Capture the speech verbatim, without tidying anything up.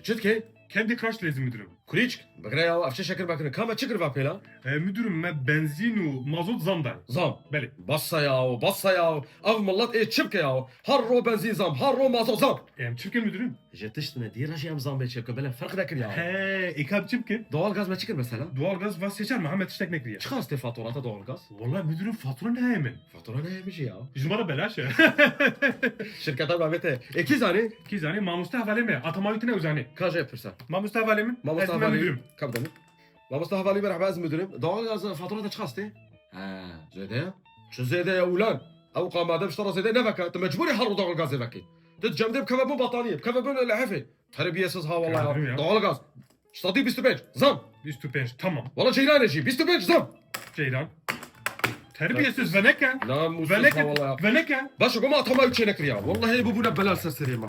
Çi dikê? Candy Crush dilêzim müdürüm. Kurîçk, bigre ya, ev çi şekil mekirin. Ka me çi kir va pêla? E, müdürüm, me benzîn û mazot zam dayî. Zam. Belê. Basa ya, basa ya. Ev milet ê çi bike ya? Her ro benzîn zam, her ro mazot zam. Em çi bikin müdürüm? Ji tiştine dî re jî em zam bê çê bikin, belê ferq nekir ya. He, ê ka çi bikin? Doğal gaz me çi kir mesela? Doğal gaz va seçer me, heme tiştek nekiriye. Çiqas tê faturata doğal gaz? Vallahi müdürüm, fatura neheye min. Fatura neheye min jî ya. Ji me re belaş e. Şirketa me bê te. Ê kî zanî? Kî zanî, mamoste hevalê me, atamawî tine ew zanî. Ka jê pirsa. Mamoste hevalê min, Mamoste ez me hevalî. Müdürüm. Ka bidem. Mamoste hevalî, merhaba, ez müdürüm. Doğal gaz faturata çiqas tê? He, zêde ya. Çi zêde ya ulan? Ew qamade bi ştara zêde neveke. Tu mecbûrî her ro doğal gazê vekî. Tu cemdê bikeve bû bataniyê, bikeve bû lehefê. Terbiyesiz ha vallahi Gördüm ya. ya. Doğal gaz. Ştadî bîst û pênc. Zam. Bîst û pênc, tamam. Valla ceyranê jî. Bîst û pênc zam. Ceyran. Terbiyesiz, veneke. Namussuz Veneke. ha vallahi ya. Veneke. Başa goma atama üç çenek ya. Vallahi bu buna bela ser serê me.